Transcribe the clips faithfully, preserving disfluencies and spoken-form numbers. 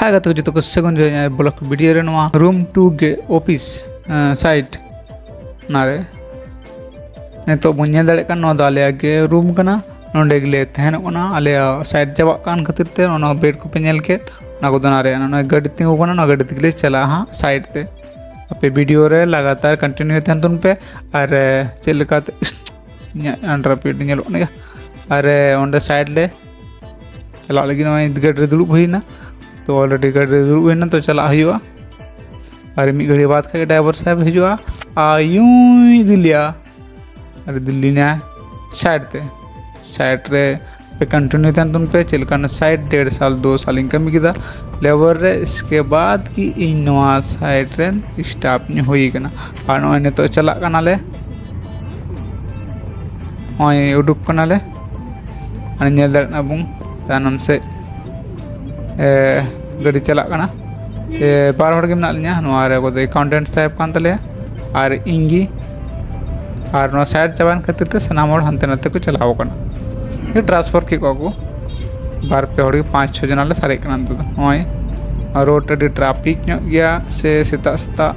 ᱟᱨ ᱜᱟᱛᱮ ᱠᱚ ᱡᱚᱛᱚ ᱠᱚ ᱥᱟᱹᱜᱩᱱ ᱡᱚᱦᱟᱨ ᱤᱧᱟᱹᱜ ᱵᱞᱚᱜ ᱵᱷᱤᱰᱤᱭᱳ ᱨᱮ᱾ ᱱᱚᱣᱟ ᱨᱩᱢ ᱴᱩ ᱜᱮ ᱚᱯᱷᱤᱥ ᱥᱟᱭᱤᱴ ᱚᱱᱟᱨᱮ ᱱᱤᱛᱚᱜ ᱵᱚᱱ ᱧᱮᱞ ᱫᱟᱲᱮᱭᱟᱜ ᱠᱟᱱᱟ, ᱱᱚᱣᱟ ᱫᱚ ᱟᱞᱮᱭᱟᱜ ᱜᱮ ᱨᱩᱢ ᱠᱟᱱᱟ᱾ ᱱᱚᱸᱰᱮ ᱜᱮᱞᱮ ᱛᱟᱦᱮᱱᱚᱜ ᱠᱟᱱᱟ᱾ ᱟᱞᱮᱭᱟᱜ ᱥᱟᱭᱤᱴ ᱪᱟᱵᱟᱜ ᱠᱟᱱ ᱠᱷᱟᱹᱛᱤᱨ ᱛᱮ ᱚᱱᱟ ᱵᱮᱰ ᱠᱚᱯᱮ ᱧᱮᱞ ᱠᱮᱫ, ᱚᱱᱟ ᱠᱚᱫᱚ ᱚᱱᱟ ᱨᱮᱭᱟᱜ ᱱᱚᱜᱼᱚᱭ ᱜᱟᱹᱰᱤ ᱛᱤᱸᱜᱩ ᱠᱟᱱᱟ, ᱚᱱᱟ ᱜᱟᱹᱰᱤ ᱛᱮᱜᱮᱞᱮ ᱪᱟᱞᱟᱜᱼᱟ ᱦᱟᱸᱜ ᱥᱟᱭᱤᱴ ᱛᱮ᱾ ᱟᱯᱮ ᱵᱷᱤᱰᱤᱭᱳ ᱨᱮ ᱞᱟᱜᱟᱛᱟᱨ ᱠᱚᱱᱴᱤᱱᱤᱭᱩ ᱛᱟᱦᱮᱱ ᱛᱟᱵᱚᱱ ᱯᱮ᱾ ᱟᱨ ᱮ, ᱪᱮᱫ ᱞᱮᱠᱟᱛᱮ ᱤᱧᱟᱹᱜ ᱟᱱᱰᱟᱨ ᱯᱮᱰ ᱧᱮᱞᱚᱜ ᱠᱟᱱᱟ ᱜᱮᱭᱟ᱾ ᱟᱨ ᱮ, ᱚᱸᱰᱮ ᱥᱟᱭᱤᱰ ᱞᱮ ᱪᱟᱞᱟᱜ ᱞᱟᱹᱜᱤᱫ ᱱᱚᱜᱼᱚᱭ ᱜᱟᱹᱰᱤ ᱨᱮ ᱫᱩᱲᱩᱵ ᱦᱩᱭᱱᱟ᱾ ᱛᱚ ᱚᱞᱨᱮᱰᱤ ᱜᱟᱹᱰᱤ ᱨᱮ ᱫᱩᱲᱩᱵ ᱦᱩᱭᱱᱟ, ᱛᱚ ᱪᱟᱞᱟᱜ ᱦᱩᱭᱩᱜᱼᱟ᱾ ᱟᱨ ᱢᱤᱫ ᱜᱷᱟᱹᱲᱤ ᱵᱟᱫ ᱠᱷᱟᱡ ᱜᱮ ᱰᱨᱟᱭᱵᱷᱟᱨ ᱥᱟᱦᱮᱵ ᱦᱤᱡᱩᱜᱼᱟ ᱟᱨ ᱭᱩᱭ ᱤᱫᱤ ᱞᱮᱭᱟ᱾ ᱟᱨ ᱤᱫᱤ ᱞᱤᱧᱟ ᱥᱟᱭᱤᱰ ᱛᱮ, ᱥᱟᱭᱤᱰ ᱨᱮ ᱯᱮ ᱠᱚᱱᱴᱤᱱᱤᱭᱩ ᱛᱟᱦᱮᱱ ᱛᱟᱵᱚᱱ ᱯᱮ᱾ ᱪᱮᱫ ᱞᱮᱠᱟ ᱚᱱᱟ ᱥᱟᱭᱤᱰ ᱰᱮᱲ ᱥᱟᱞ ᱫᱩ ᱥᱟᱞ ᱤᱧ ᱠᱟᱹᱢᱤ ᱠᱮᱫᱟ ᱞᱮᱵᱟᱨ ᱨᱮ, ᱤᱥᱠᱮ ᱵᱟᱫ ᱠᱤ ᱤᱧ ᱱᱚᱣᱟ ᱥᱟᱭᱤᱰ ᱨᱮᱱ ᱥᱴᱟᱯ ᱧᱚᱜ ᱦᱩᱭ ᱠᱟᱱᱟ᱾ ᱟᱨ ᱱᱚᱜᱼᱚᱭ ᱱᱤᱛᱚᱜ ᱪᱟᱞᱟᱜ ᱠᱟᱱᱟᱞᱮ, ᱱᱚᱜᱼᱚᱭ ᱩᱰᱩᱠ ᱠᱟᱱᱟᱞᱮ᱾ ᱟᱨ ᱧᱮᱞ ᱫᱟᱲᱮᱭᱟᱜ ᱠᱟᱱᱟ ᱵᱚᱱ ᱛᱟᱭᱱᱚᱢ ᱥᱮᱫ, ᱮ, ᱜᱟᱹᱰᱤ ᱪᱟᱞᱟᱜ ᱠᱟᱱᱟ᱾ ᱮ, ᱵᱟᱨ ᱦᱚᱲ ᱜᱮ ᱢᱮᱱᱟᱜ ᱞᱤᱧᱟ᱾ ᱱᱚᱣᱟ ᱨᱮ ᱚᱠᱚᱭ ᱫᱚ ᱮᱠᱟᱣᱩᱱᱴᱮᱱᱴ ᱥᱟᱦᱮᱵ ᱠᱟᱱ ᱛᱟᱞᱮᱭᱟ ᱟᱨ ᱤᱧ ᱜᱮ᱾ ᱟᱨ ᱱᱚᱣᱟ ᱥᱟᱭᱤᱰ ᱪᱟᱵᱟᱭᱮᱱ ᱠᱷᱟᱹᱛᱤᱨ ᱛᱮ ᱥᱟᱱᱟᱢ ᱦᱚᱲ ᱦᱟᱱᱛᱮ ᱱᱟᱛᱮ ᱠᱚ ᱪᱟᱞᱟᱣ ᱠᱟᱱᱟ, ᱴᱨᱟᱱᱥᱯᱷᱟᱨ ᱠᱮᱫ ᱠᱚᱣᱟ ᱠᱚ᱾ ᱵᱟᱨ ᱯᱮ ᱦᱚᱲ ᱜᱮ, ᱯᱟᱸᱪ ᱪᱷᱚ ᱡᱚᱱᱟ ᱞᱮ ᱥᱟᱨᱮᱡ ᱠᱟᱱᱟ ᱱᱤᱛᱚᱜ ᱫᱚ᱾ ᱱᱚᱜᱼᱚᱭ ᱨᱳᱰ ᱟᱹᱰᱤ ᱴᱨᱟᱯᱷᱤᱠ ᱧᱚᱜ ᱜᱮᱭᱟ, ᱥᱮ ᱥᱮᱛᱟᱜ ᱥᱮᱛᱟᱜ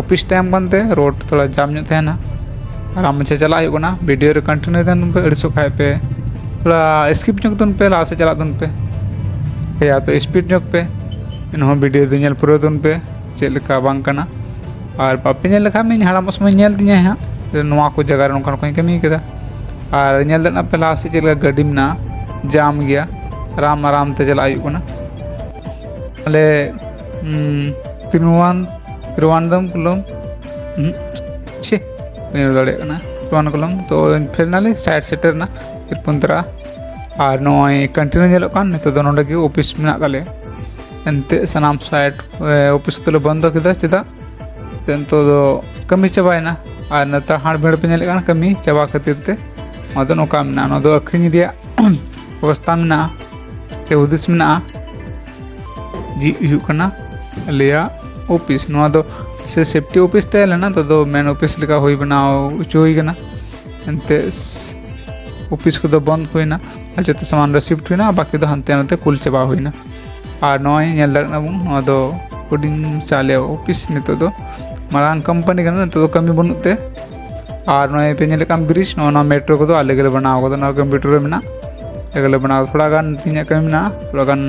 ᱚᱯᱷᱤᱥ ᱴᱟᱭᱤᱢ ᱠᱟᱱᱛᱮ ᱨᱳᱰ ᱛᱷᱚᱲᱟ ᱡᱟᱢ ᱧᱚᱜ ᱛᱟᱦᱮᱱᱟ᱾ ᱟᱨᱟᱢ ᱢᱟᱪᱷᱟ ᱪᱟᱞᱟᱜ ᱦᱩᱭᱩᱜ ᱠᱟᱱᱟ᱾ ᱵᱷᱤᱰᱤᱭᱳ ᱨᱮ ᱠᱚᱱᱴᱤᱱᱤᱭᱩ ᱛᱟᱦᱮᱱ ᱯᱮ, ᱟᱹᱲᱤᱥᱚᱜ ᱠᱷᱟᱡ ᱯᱮ ᱛᱷᱚᱲᱟ ᱥᱠᱤᱯ ᱧᱚᱜ ᱛᱟᱵᱚᱱ ᱯᱮ, ᱞᱟᱦᱟ ᱥᱮᱫ ᱪᱟᱞᱟᱜ ᱛᱟᱵᱚᱱ ᱯᱮ᱾ ᱦᱮᱸ, ᱛᱚ ᱥᱯᱤᱰ ᱧᱚᱜ ᱯᱮ, ᱮᱱᱦᱚᱸ ᱵᱷᱤᱰᱤᱭᱳ ᱫᱚ ᱧᱮᱞ ᱯᱩᱨᱟᱹᱣ ᱛᱟᱵᱚᱱ ᱯᱮ ᱪᱮᱫ ᱞᱮᱠᱟ ᱵᱟᱝ ᱠᱟᱱᱟ᱾ ᱟᱨ ᱵᱟᱯᱮ ᱧᱮᱞ ᱞᱮᱠᱷᱟᱱ ᱤᱧ ᱦᱟᱲᱟᱢᱚᱜ ᱥᱚᱢᱚᱭ ᱧᱮᱞ ᱛᱤᱧᱟᱹ ᱦᱟᱸᱜ, ᱡᱮ ᱱᱚᱣᱟ ᱠᱚ ᱡᱟᱭᱜᱟ ᱨᱮ ᱱᱚᱝᱠᱟ ᱱᱚᱝᱠᱟᱧ ᱠᱟᱹᱢᱤ ᱠᱟᱫᱟ᱾ ᱟᱨ ᱧᱮᱞ ᱫᱟᱲᱮᱭᱟᱜ ᱯᱮ ᱞᱟᱦᱟ ᱥᱮᱫ ᱪᱮᱫ ᱞᱮᱠᱟ ᱜᱟᱹᱰᱤ ᱢᱮᱱᱟᱜᱼᱟ, ᱡᱟᱢ ᱜᱮᱭᱟ, ᱟᱨᱟᱢ ᱟᱨᱟᱢ ᱛᱮ ᱪᱟᱞᱟᱜ ᱦᱩᱭᱩᱜ ᱠᱟᱱᱟ᱾ ᱟᱞᱮ, ᱩᱸ, ᱛᱤᱨᱩᱣᱟᱱ-, ᱛᱤᱨᱩᱣᱟᱱᱫᱚᱢ ᱠᱩᱞᱚᱢ, ᱩᱸᱦᱩᱸ, ᱪᱷᱤ, ᱵᱟᱹᱧ ᱨᱚᱲ ᱫᱟᱲᱮᱭᱟᱜ ᱠᱟᱱᱟ᱾ ᱛᱤᱨᱩᱣᱟᱱᱫᱚᱢ ᱠᱩᱞᱚᱢ᱾ ᱛᱚ ᱯᱷᱮᱞ ᱱᱟᱞᱮ, ᱥᱟᱭᱤᱰ ᱥᱮᱴᱮᱨ ᱮᱱᱟ ᱛᱤᱨᱯᱩᱱᱛᱨᱟ᱾ ᱟᱨ ᱱᱚᱜᱼᱚᱭ ᱠᱚᱱᱴᱤᱱᱤᱭᱩ ᱧᱮᱞᱚᱜ ᱠᱟᱱ, ᱱᱤᱛᱚᱜ ᱫᱚ ᱱᱚᱰᱮ ᱜᱮ ᱚᱯᱷᱤᱥ ᱢᱮᱱᱟᱜ ᱛᱟᱞᱮᱭᱟ᱾ ᱮᱱᱛᱮᱫ ᱥᱟᱱᱟᱢ ᱥᱟᱭᱤᱰ, ᱮ, ᱚᱯᱷᱤᱥ ᱫᱚᱞᱮ ᱵᱚᱱᱫᱚ ᱠᱮᱫᱟ᱾ ᱪᱮᱫᱟᱜ? ᱛᱮ ᱱᱤᱛᱚᱜ ᱫᱚ ᱠᱟᱹᱢᱤ ᱪᱟᱵᱟᱭᱮᱱᱟ᱾ ᱟᱨ ᱱᱮᱛᱟᱨ ᱦᱟᱸᱰ ᱵᱷᱤᱲ ᱯᱮ ᱧᱮᱞᱮᱫ ᱠᱟᱱᱟ, ᱠᱟᱹᱢᱤ ᱪᱟᱵᱟ ᱠᱷᱟᱹᱛᱤᱨ ᱛᱮ ᱱᱚᱣᱟ ᱫᱚ ᱱᱚᱝᱠᱟ ᱢᱮᱱᱟᱜᱼᱟ᱾ ᱱᱚᱣᱟ ᱫᱚ ᱟᱹᱠᱷᱨᱤᱧ ᱨᱮᱭᱟᱜ ᱚᱵᱚᱥᱛᱟ ᱢᱮᱱᱟᱜᱼᱟ, ᱥᱮ ᱦᱩᱫᱤᱥ ᱢᱮᱱᱟᱜᱼᱟ᱾ ᱡᱷᱤᱡ ᱦᱩᱭᱩᱜ ᱠᱟᱱᱟ ᱟᱞᱮᱭᱟᱜ ᱚᱯᱷᱤᱥ᱾ ᱱᱚᱣᱟ ᱫᱚ ᱥᱮ ᱥᱮᱯᱴᱤ ᱚᱯᱷᱤᱥ ᱛᱟᱦᱮᱸ ᱞᱮᱱᱟ, ᱱᱤᱛᱚᱜ ᱫᱚ ᱢᱮᱱ ᱚᱯᱷᱤᱥ ᱞᱮᱠᱟ ᱦᱩᱭ ᱵᱮᱱᱟᱣ ᱦᱚᱪᱚ ᱦᱩᱭ ᱠᱟᱱᱟ᱾ ᱮᱱᱛᱮ ᱚᱯᱷᱤᱥ ᱠᱚᱫᱚ ᱵᱚᱱᱫ ᱦᱩᱭᱱᱟ ᱟᱨ ᱡᱚᱛᱚ ᱥᱟᱢᱟᱱ ᱨᱮ ᱥᱤᱯᱷᱴ ᱦᱩᱭᱱᱟ, ᱟᱨ ᱵᱟᱹᱠᱤ ᱫᱚ ᱦᱟᱱᱛᱮ ᱱᱟᱛᱮ ᱠᱩᱞ ᱪᱟᱵᱟ ᱦᱩᱭᱱᱟ᱾ ᱟᱨ ᱱᱚᱜᱼᱚᱭ ᱧᱮᱞ ᱫᱟᱲᱮᱭᱟᱜ ᱠᱟᱱᱟ ᱵᱚᱱ, ᱱᱚᱣᱟ ᱫᱚ ᱦᱩᱰᱤᱧ ᱢᱟᱪᱷᱟ ᱟᱞᱮᱭᱟᱜ ᱚᱯᱷᱤᱥ ᱱᱤᱛᱚᱜ ᱫᱚ᱾ ᱢᱟᱨᱟᱝ ᱠᱳᱢᱯᱟᱱᱤ ᱠᱟᱱᱟ, ᱱᱤᱛᱚᱜ ᱫᱚ ᱠᱟᱹᱢᱤ ᱵᱟᱹᱱᱩᱜ ᱛᱮ᱾ ᱟᱨ ᱱᱚᱜᱼᱚᱭ ᱯᱮ ᱧᱮᱞᱮᱫ ᱠᱟᱱ ᱵᱨᱤᱡᱽ, ᱱᱚᱜᱼᱚ ᱱᱚᱣᱟ ᱢᱮᱴᱨᱳ ᱠᱚᱫᱚ ᱟᱞᱮ ᱜᱮᱞᱮ ᱵᱮᱱᱟᱣ ᱠᱟᱫᱟ, ᱱᱚᱣᱟ ᱠᱚᱢᱯᱤᱭᱩᱴᱟᱨ ᱨᱮ ᱢᱮᱱᱟᱜᱼᱟ, ᱟᱞᱮ ᱜᱮᱞᱮ ᱵᱮᱱᱟᱣ᱾ ᱛᱷᱚᱲᱟ ᱜᱟᱱ ᱛᱤᱧᱟᱹᱜ ᱠᱟᱹᱢᱤ ᱢᱮᱱᱟᱜᱼᱟ, ᱛᱷᱚᱲᱟ ᱜᱟᱱ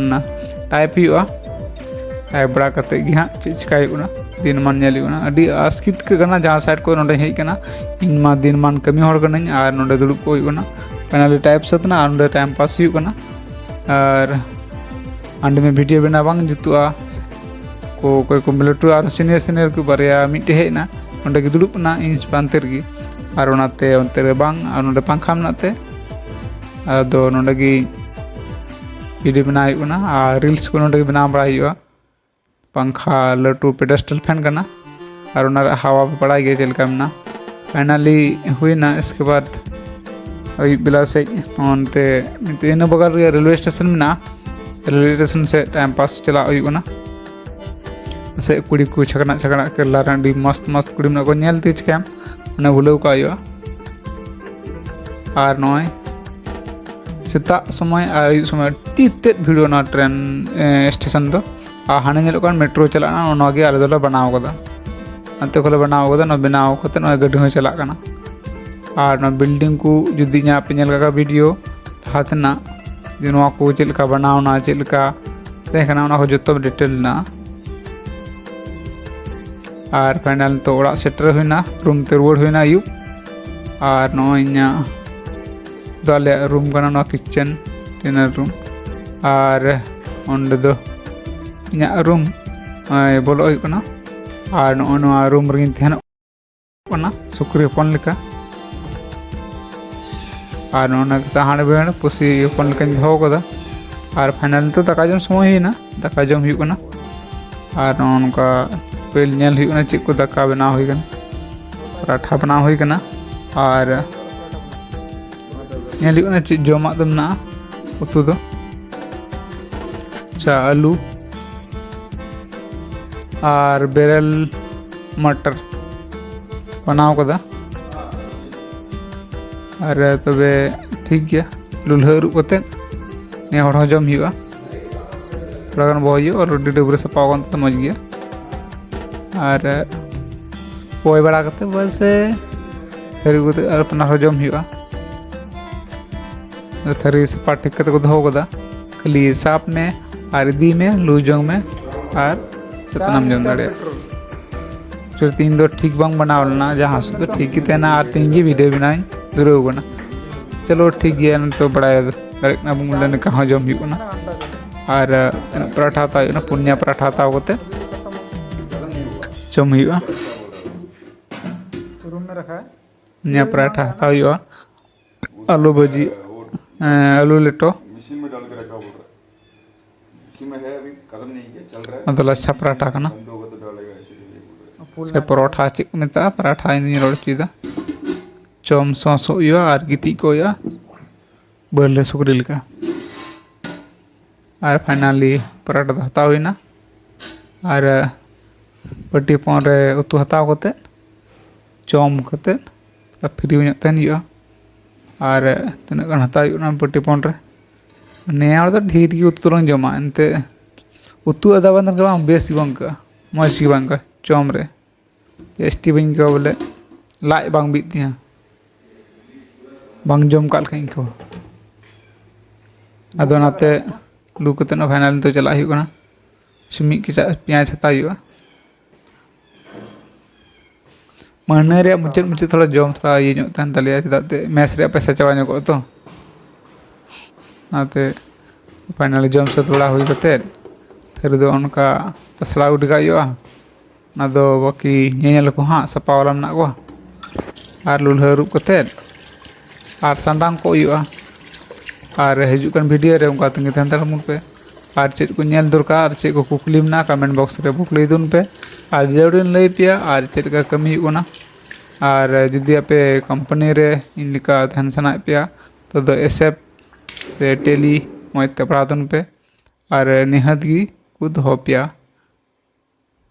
ᱴᱟᱭᱤᱯ ᱦᱩᱭᱩᱜᱼᱟ᱾ ᱴᱟᱭᱤᱯ ᱵᱟᱲᱟ ᱠᱟᱛᱮᱫ ᱜᱮ ᱦᱟᱸᱜ ᱪᱮᱫ ᱪᱤᱠᱟᱹᱭ ᱦᱩᱭᱩᱜ ᱠᱟᱱᱟ, ᱫᱤᱱ ᱢᱟᱱ ᱧᱮᱞ ᱦᱩᱭᱩᱜ ᱠᱟᱱᱟ᱾ ᱟᱹᱰᱤ ᱟᱥᱠᱮᱛ ᱟᱹᱭᱠᱟᱹᱜ ᱠᱟᱱᱟ ᱡᱟᱦᱟᱸ ᱥᱟᱭᱤᱰ ᱠᱷᱚᱱ ᱱᱚᱸᱰᱮ ᱦᱮᱡ ᱠᱟᱱᱟ᱾ ᱤᱧ ᱢᱟ ᱫᱤᱱ ᱢᱟᱱ ᱠᱟᱹᱢᱤ ᱦᱚᱲ ᱠᱟᱹᱱᱟᱹᱧ ᱟᱨ ᱱᱚᱸᱰᱮ ᱫᱩᱲᱩᱵ ᱠᱚᱜ ᱦᱩᱭᱩᱜ ᱠᱟᱱᱟ᱾ ᱯᱷᱟᱭᱱᱟᱞᱤ ᱴᱟᱭᱤᱯ ᱥᱟᱹᱛ ᱮᱱᱟ ᱟᱨ ᱱᱚᱸᱰᱮ ᱴᱟᱭᱤᱢ ᱯᱟᱥ ᱦᱩᱭᱩᱜ ᱠᱟᱱᱟ᱾ ᱟᱨ ᱦᱟᱸᱰᱮ ᱢᱟ ᱵᱷᱤᱰᱤᱭᱳ ᱵᱮᱱᱟᱣ ᱵᱟᱝ ᱡᱩᱛᱩᱜᱼᱟ᱾ ᱠᱚ ᱚᱠᱚᱭ ᱠᱚ ᱞᱟᱹᱴᱩ ᱟᱨ ᱥᱤᱱᱤᱭᱟᱨ ᱥᱤᱱᱤᱭᱟᱨ ᱠᱚ ᱵᱟᱨᱭᱟ ᱢᱤᱫᱴᱮᱡ ᱦᱮᱡ ᱮᱱᱟ, ᱚᱸᱰᱮ ᱜᱮ ᱫᱩᱲᱩᱵ ᱮᱱᱟ ᱤᱧ ᱯᱟᱱᱛᱮ ᱨᱮᱜᱮ᱾ ᱟᱨ ᱚᱱᱟᱛᱮ ᱚᱱᱛᱮ ᱨᱮ ᱵᱟᱝ, ᱟᱨ ᱱᱚᱸᱰᱮ ᱯᱟᱝᱠᱷᱟ ᱢᱮᱱᱟᱜ ᱛᱮ ᱟᱫᱚ ᱱᱚᱸᱰᱮ ᱜᱮ ᱵᱷᱤᱰᱤᱭᱳ ᱵᱮᱱᱟᱣ ᱦᱩᱭᱩᱜ ᱠᱟᱱᱟ ᱟᱨ ᱨᱤᱞᱥ ᱠᱚ ᱱᱚᱸᱰᱮ ᱜᱮ ᱵᱮᱱᱟᱣ ᱵᱟᱲᱟᱭ ᱦᱩᱭᱩᱜᱼᱟ᱾ ᱯᱟᱝᱠᱷᱟ ᱞᱟᱹᱴᱩ ᱯᱮᱰᱮᱥᱴᱟᱞ ᱯᱷᱮᱱ ᱠᱟᱱᱟ ᱟᱨ ᱚᱱᱟ ᱨᱮᱭᱟᱜ ᱦᱟᱣᱟ ᱯᱮ ᱵᱟᱲᱟᱭ ᱜᱮᱭᱟ ᱪᱮᱫ ᱞᱮᱠᱟ ᱢᱮᱱᱟᱜᱼᱟ᱾ ᱯᱷᱟᱭᱱᱟᱞᱤ ᱦᱩᱭᱱᱟ, ᱤᱥᱠᱮ ᱵᱟᱫ ᱟᱹᱭᱩᱵ ᱵᱮᱞᱟ ᱥᱮᱫ ᱚᱱᱛᱮ ᱢᱤᱫᱴᱮᱡ ᱤᱱᱟᱹ ᱵᱟᱜᱟᱞ ᱨᱮᱭᱟᱜ ᱨᱮᱞᱣᱮ ᱥᱴᱮᱥᱚᱱ ᱢᱮᱱᱟᱜᱼᱟ᱾ ᱨᱮᱞᱣᱮ ᱥᱴᱮᱥᱚᱱ ᱥᱮᱫ ᱴᱟᱭᱤᱢ ᱯᱟᱥ ᱪᱟᱞᱟᱜ ᱦᱩᱭᱩᱜ ᱠᱟᱱᱟ᱾ ᱯᱟᱥᱮᱡ ᱠᱩᱲᱤ ᱠᱚ ᱪᱷᱟᱠᱱᱟ ᱪᱷᱟᱠᱱᱟ ᱠᱮᱨᱞᱟ ᱨᱮᱱ ᱟᱹᱰᱤ ᱢᱚᱥᱛ ᱢᱚᱥᱛ ᱠᱩᱲᱤ ᱢᱮᱱᱟᱜ ᱠᱚᱣᱟ, ᱧᱮᱞ ᱛᱮᱜᱮ ᱪᱤᱠᱟᱹᱭᱟᱢ, ᱚᱱᱟ ᱵᱷᱩᱞᱟᱹᱣ ᱠᱟᱜ ᱦᱩᱭᱩᱜᱼᱟ᱾ ᱟᱨ ᱱᱚᱜᱼᱚᱭ ᱥᱮᱛᱟᱜ ᱥᱚᱢᱚᱭ ᱟᱨ ᱟᱹᱭᱩᱵ ᱥᱚᱢᱚᱭ ᱟᱹᱰᱤ ᱛᱮᱫ ᱵᱷᱤᱲᱚᱜᱼᱟ ᱱᱚᱣᱟ ᱴᱨᱮᱱ, ᱮ, ᱥᱴᱮᱥᱚᱱ ᱫᱚ᱾ ᱟᱨ ᱦᱟᱱᱮ ᱧᱮᱞᱚᱜ ᱠᱟᱱ ᱢᱮᱴᱨᱳ ᱪᱟᱞᱟᱜ ᱠᱟᱱᱟ, ᱚᱱᱟ ᱜᱮ ᱟᱞᱮ ᱫᱚᱞᱮ ᱵᱮᱱᱟᱣ ᱠᱟᱫᱟ᱾ ᱚᱱᱛᱮ ᱠᱷᱚᱱᱞᱮ ᱵᱮᱱᱟᱣ ᱠᱟᱫᱟ, ᱱᱚᱣᱟ ᱵᱮᱱᱟᱣ ᱠᱟᱛᱮ ᱱᱚᱜᱼᱚᱭ ᱜᱟᱹᱰᱤ ᱦᱚᱸ ᱪᱟᱞᱟᱜ ᱠᱟᱱᱟ᱾ ᱟᱨ ᱱᱚᱣᱟ ᱵᱤᱞᱰᱤᱝ ᱠᱚ ᱡᱩᱫᱤ ᱤᱧᱟᱹᱜ ᱯᱮ ᱧᱮᱞ ᱠᱟᱜ ᱠᱷᱟᱱ ᱵᱷᱤᱰᱤᱭᱳ ᱞᱟᱦᱟ ᱛᱮᱱᱟᱜ, ᱡᱮ ᱱᱚᱣᱟ ᱠᱚ ᱪᱮᱫ ᱞᱮᱠᱟ ᱵᱮᱱᱟᱣ ᱮᱱᱟ, ᱪᱮᱫ ᱞᱮᱠᱟ ᱛᱟᱦᱮᱸ ᱠᱟᱱᱟ, ᱚᱱᱟ ᱠᱚ ᱡᱚᱛᱚ ᱰᱤᱴᱮᱞ ᱢᱮᱱᱟᱜᱼᱟ᱾ ᱟᱨ ᱯᱷᱟᱭᱱᱟᱞ ᱱᱤᱛᱚᱜ ᱚᱲᱟᱜ ᱥᱮᱴᱮᱨ ᱦᱩᱭᱱᱟ, ᱨᱩᱢ ᱛᱮ ᱨᱩᱣᱟᱹᱲ ᱦᱩᱭᱱᱟ ᱟᱹᱭᱩᱵ᱾ ᱟᱨ ᱱᱚᱜᱼᱚᱭ ᱤᱧᱟᱹᱜ ᱫᱚ ᱟᱞᱮᱭᱟᱜ ᱨᱩᱢ ᱠᱟᱱᱟ, ᱱᱚᱣᱟ ᱠᱤᱪᱮᱱ ᱰᱤᱱᱟᱨ ᱨᱩᱢ᱾ ᱟᱨ ᱚᱸᱰᱮ ᱫᱚ ᱤᱧᱟᱹᱜ ᱨᱩᱢ, ᱱᱚᱜᱼᱚᱭ ᱵᱚᱞᱚᱜ ᱦᱩᱭᱩᱜ ᱠᱟᱱᱟ᱾ ᱟᱨ ᱱᱚᱜᱼᱚᱭ ᱱᱚᱣᱟ ᱨᱩᱢ ᱨᱮᱜᱮᱧ ᱛᱟᱦᱮᱱᱚᱜ ᱠᱟᱱᱟ ᱥᱩᱠᱨᱤ ᱦᱚᱯᱚᱱ ᱞᱮᱠᱟ᱾ ᱟᱨ ᱱᱚᱜᱼᱚ ᱱᱚᱣᱟ ᱠᱟᱛᱮ ᱦᱟᱸᱰᱮ ᱵᱮᱲ ᱯᱩᱥᱤ ᱦᱚᱯᱚᱱ ᱞᱮᱠᱟᱧ ᱫᱚᱦᱚ ᱠᱟᱫᱟ᱾ ᱟᱨ ᱯᱷᱟᱭᱱᱟᱞ ᱱᱤᱛᱚᱜ ᱫᱟᱠᱟ ᱡᱚᱢ ᱥᱚᱢᱚᱭ ᱦᱩᱭᱱᱟ, ᱫᱟᱠᱟ ᱡᱚᱢ ᱦᱩᱭᱩᱜ ᱠᱟᱱᱟ᱾ ᱟᱨ ᱱᱚᱜᱼᱚ ᱱᱚᱝᱠᱟ ᱯᱟᱹᱦᱤᱞ ᱧᱮᱞ ᱦᱩᱭᱩᱜ ᱠᱟᱱᱟ ᱪᱮᱫ ᱠᱚ ᱫᱟᱠᱟ ᱵᱮᱱᱟᱣ ᱦᱩᱭ ᱠᱟᱱᱟ, ᱯᱟᱨᱟᱴᱷᱟ ᱵᱮᱱᱟᱣ ᱦᱩᱭ ᱠᱟᱱᱟ᱾ ᱟᱨ ᱧᱮᱞ ᱦᱩᱭᱩᱜ ᱠᱟᱱᱟ ᱪᱮᱫ ᱡᱚᱢᱟᱜ ᱫᱚ ᱢᱮᱱᱟᱜᱼᱟ, ᱩᱛᱩ ᱫᱚ᱾ ᱟᱪᱪᱷᱟ, ᱟᱹᱞᱩ ᱟᱨ ᱵᱮᱨᱮᱞ ᱢᱟᱴᱚᱨ ᱵᱮᱱᱟᱣ ᱠᱟᱫᱟ᱾ ᱟᱨ ᱛᱚᱵᱮ ᱴᱷᱤᱠ ᱜᱮᱭᱟ, ᱞᱩᱞᱦᱟᱹ ᱟᱹᱨᱩᱵ ᱠᱟᱛᱮᱫ ᱱᱮ ᱦᱚᱲ ᱦᱚᱸ ᱡᱚᱢ ᱦᱩᱭᱩᱜᱼᱟ᱾ ᱛᱷᱚᱲᱟ ᱜᱟᱱ ᱵᱚᱦᱚᱭ ᱦᱩᱭᱩᱜᱼᱟ, already ᱰᱟᱹᱵᱽᱨᱟᱹ ᱥᱟᱯᱷᱟ ᱟᱠᱟᱱ ᱛᱟᱞᱮ ᱢᱚᱡᱽ ᱜᱮᱭᱟ᱾ ᱟᱨ ᱵᱚᱦᱚᱭ ᱵᱟᱲᱟ ᱠᱟᱛᱮ ᱵᱟᱥ ᱛᱷᱟᱹᱨᱤ ᱠᱚᱛᱮ ᱟᱨ ᱟᱯᱱᱟᱨ ᱦᱚᱸ ᱡᱚᱢ ᱦᱩᱭᱩᱜᱼᱟ᱾ ᱛᱷᱟᱹᱨᱤ ᱥᱟᱯᱷᱟ ᱴᱷᱤᱠ ᱠᱟᱛᱮ ᱠᱚ ᱫᱚᱦᱚ ᱠᱟᱫᱟ, ᱠᱷᱟᱹᱞᱤ ᱥᱟᱵ ᱢᱮ ᱟᱨ ᱤᱫᱤᱭ ᱢᱮ, ᱞᱩ ᱡᱚᱝ ᱢᱮ ᱟᱨ ᱥᱟᱛᱱᱟᱢ ᱡᱚᱢ ᱫᱟᱲᱮᱭᱟᱜᱼᱟ᱾ ᱪᱚᱞᱚ, ᱛᱮᱦᱮᱧ ᱫᱚ ᱴᱷᱤᱠ ᱵᱟᱝ ᱵᱮᱱᱟᱣ ᱞᱮᱱᱟ, ᱡᱟᱦᱟᱸ ᱥᱮᱫ ᱫᱚ ᱴᱷᱤᱠ ᱜᱮ ᱛᱟᱦᱮᱱᱟ ᱟᱨ ᱛᱮᱦᱮᱧ ᱜᱮ ᱵᱷᱤᱰᱤᱭᱳ ᱵᱮᱱᱟᱣ ᱤᱧ ᱫᱷᱩᱨᱟᱹᱣ ᱠᱟᱱᱟ᱾ ᱪᱚᱞᱚ ᱴᱷᱤᱠ ᱜᱮᱭᱟ, ᱱᱤᱛᱚᱜ ᱵᱟᱲᱟᱭ ᱫᱟᱲᱮᱭᱟᱜ ᱠᱟᱱᱟ ᱵᱚᱱ, ᱵᱚᱞᱮ ᱱᱤᱝᱠᱟ ᱦᱚᱸ ᱡᱚᱢ ᱦᱩᱭᱩᱜ ᱠᱟᱱᱟ᱾ ᱟᱨ ᱛᱤᱱᱟᱹᱜ ᱯᱟᱨᱟᱴᱷᱟ ᱦᱟᱛᱟᱣ ᱦᱩᱭᱩᱜ ᱠᱟᱱᱟ, ᱯᱩᱱᱭᱟ ᱯᱟᱨᱟᱴᱷᱟ ᱦᱟᱛᱟᱣ ᱠᱟᱛᱮ ᱡᱚᱢ ᱦᱩᱭᱩᱜᱼᱟ᱾ ᱯᱩᱱᱭᱟ ᱯᱟᱨᱟᱴᱷᱟ ᱦᱟᱛᱟᱣ ᱦᱩᱭᱩᱜᱼᱟ, ᱟᱹᱞᱩ ᱵᱷᱟᱹᱡᱤ, ᱮᱸ, ᱟᱹᱞᱩ ᱞᱮᱴᱚ, ᱟᱫᱚ ᱞᱟᱪᱷᱟ ᱯᱟᱨᱟᱴᱷᱟ ᱠᱟᱱᱟ᱾ ᱥᱮ ᱯᱚᱨᱚᱴᱷᱟ ᱪᱮᱫ ᱠᱚ ᱢᱮᱛᱟᱜᱼᱟ, ᱯᱟᱨᱟᱴᱷᱟ ᱤᱧ ᱫᱩᱧ ᱨᱚᱲ ᱦᱚᱪᱚᱭᱮᱫᱟ᱾ ᱡᱚᱢ ᱥᱚᱥᱚᱜ ᱦᱩᱭᱩᱜᱼᱟ ᱟᱨ ᱜᱤᱛᱤᱡ ᱠᱚᱜ ᱦᱩᱭᱩᱜᱼᱟ ᱵᱟᱹᱨᱞᱟᱹ ᱥᱩᱠᱨᱤ ᱞᱮᱠᱟ᱾ ᱟᱨ finally ᱯᱟᱨᱟᱴᱷᱟ ᱫᱚ ᱦᱟᱛᱟᱣ ᱦᱩᱭᱱᱟ᱾ ᱟᱨ ᱵᱟᱹᱴᱤ ᱦᱚᱯᱚᱱ ᱨᱮ ᱩᱛᱩ ᱦᱟᱛᱟᱣ ᱠᱟᱛᱮᱫ, ᱡᱚᱢ ᱠᱟᱛᱮᱫ, ᱯᱷᱨᱤ ᱧᱚᱜ ᱛᱟᱦᱮᱱ ᱦᱩᱭᱩᱜᱼᱟ᱾ ᱟᱨ ᱛᱤᱱᱟᱹᱜ ᱜᱟᱱ ᱦᱟᱛᱟᱣ ᱦᱩᱭᱩᱜ ᱠᱟᱱᱟ ᱵᱟᱹᱴᱤ ᱦᱚᱯᱚᱱ ᱨᱮ, ᱱᱮ ᱦᱚᱲ ᱫᱚ ᱰᱷᱮᱨ ᱜᱮ ᱩᱛᱩ ᱫᱚᱞᱟᱝ ᱡᱚᱢᱟ, ᱮᱱᱛᱮᱫ ᱩᱛᱩ ᱟᱫᱟ ᱵᱟᱝ ᱛᱟᱦᱮᱱ ᱠᱷᱟᱱ ᱵᱟᱝ ᱵᱮᱥ ᱜᱮ ᱵᱟᱝ ᱟᱹᱭᱠᱟᱹᱜᱼᱟ, ᱢᱚᱡᱽ ᱜᱮ ᱵᱟᱝ ᱟᱹᱭᱠᱟᱹᱜᱼᱟ ᱡᱚᱢ ᱨᱮ᱾ ᱴᱮᱥᱴᱤ ᱵᱟᱹᱧ ᱟᱹᱭᱠᱟᱹᱣᱟ, ᱵᱚᱞᱮ ᱞᱟᱡ ᱵᱟᱝ ᱵᱤᱜ ᱛᱤᱧᱟᱹ, ᱵᱟᱝ ᱡᱚᱢ ᱠᱟᱜ ᱞᱮᱠᱟᱧ ᱟᱹᱭᱠᱟᱹᱣᱟ᱾ ᱟᱫᱚ ᱚᱱᱟᱛᱮ ᱞᱩ ᱠᱟᱛᱮᱫ ᱦᱚᱸ finally ᱱᱤᱛᱚᱜ ᱪᱟᱞᱟᱜ ᱦᱩᱭᱩᱜ ᱠᱟᱱᱟ᱾ ᱥᱩᱢᱤᱡ ᱠᱮᱪᱟᱜ ᱯᱮᱸᱭᱟᱡᱽ ᱦᱟᱛᱟᱣ ᱦᱩᱭᱩᱜᱼᱟ᱾ ᱢᱟᱹᱦᱱᱟᱹ ᱨᱮᱭᱟᱜ ᱢᱩᱪᱟᱹᱫ ᱢᱩᱪᱟᱹᱫ ᱛᱷᱚᱲᱟ ᱡᱚᱢ ᱛᱷᱚᱲᱟ ᱤᱭᱟᱹ ᱧᱚᱜ ᱛᱟᱦᱮᱱ ᱛᱟᱞᱮᱭᱟ, ᱪᱮᱫᱟᱜ ᱛᱮ ᱢᱮᱥ ᱨᱮᱭᱟᱜ ᱯᱚᱭᱥᱟ ᱪᱟᱵᱟ ᱧᱚᱜᱚᱜᱼᱟ ᱛᱚ᱾ ᱚᱱᱟᱛᱮ finally ᱡᱚᱢ ᱥᱟᱹᱛ ᱵᱟᱲᱟ ᱦᱩᱭ ᱠᱟᱛᱮᱫ ᱛᱷᱟᱹᱨᱤ ᱫᱚ ᱚᱱᱠᱟ ᱛᱟᱥᱲᱟᱣ ᱜᱤᱰᱤ ᱠᱟᱜ ᱦᱩᱭᱩᱜᱼᱟ᱾ ᱚᱱᱟ ᱫᱚ ᱵᱟᱹᱠᱤ ᱧᱮᱧᱮᱞ ᱠᱚ ᱦᱟᱸᱜ ᱥᱟᱯᱷᱟ ᱵᱟᱞᱟ ᱢᱮᱱᱟᱜ ᱠᱚᱣᱟ᱾ ᱟᱨ ᱞᱩᱞᱦᱟᱹ ᱟᱹᱨᱩᱵ ᱠᱟᱛᱮᱫ ᱟᱨ ᱥᱟᱱᱰᱟᱝ ᱠᱚᱜ ᱦᱩᱭᱩᱜᱼᱟ᱾ ᱟᱨ ᱦᱤᱡᱩᱜ ᱠᱟᱱ ᱵᱷᱤᱰᱤᱭᱳ ᱨᱮ ᱚᱱᱠᱟ ᱛᱟᱺᱜᱤ ᱛᱟᱦᱮᱱ ᱛᱟᱵᱚᱱ ᱯᱮ᱾ ᱟᱨ ᱪᱮᱫ ᱠᱚ ᱧᱮᱞ ᱫᱚᱨᱠᱟᱨ, ᱟᱨ ᱪᱮᱫ ᱠᱚ ᱠᱩᱠᱞᱤ ᱢᱮᱱᱟᱜᱼᱟ, comment box ᱨᱮ ᱠᱩᱠᱞᱤ ᱛᱟᱵᱚᱱ ᱯᱮ᱾ ᱟᱨ ᱡᱟᱹᱨᱩᱲ ᱞᱤᱧ ᱞᱟᱹᱭ ᱯᱮᱭᱟ ᱟᱨ ᱪᱮᱫ ᱞᱮᱠᱟ ᱠᱟᱹᱢᱤ ᱦᱩᱭᱩᱜ ᱠᱟᱱᱟ᱾ ᱟᱨ ᱡᱩᱫᱤ ᱟᱯᱮ ᱠᱳᱢᱯᱟᱱᱤ ᱨᱮ ᱤᱧ ᱞᱮᱠᱟ ᱛᱟᱦᱮᱱ ᱥᱟᱱᱟᱭᱮᱫ ᱯᱮᱭᱟ, ᱛᱚ ᱫᱚ ᱮᱥᱮᱯ ᱥᱮ ᱴᱮᱞᱤ ᱢᱚᱡᱽ ᱛᱮ ᱯᱟᱲᱦᱟᱣ ᱛᱟᱵᱚᱱ ᱯᱮ᱾ ᱟᱨ ᱱᱤᱦᱟᱹᱛ ᱜᱮ ᱠᱚ ᱫᱚᱦᱚ ᱯᱮᱭᱟ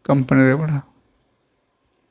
ᱠᱳᱢᱯᱟᱱᱤ ᱨᱮ ᱯᱟᱲᱦᱟᱣ᱾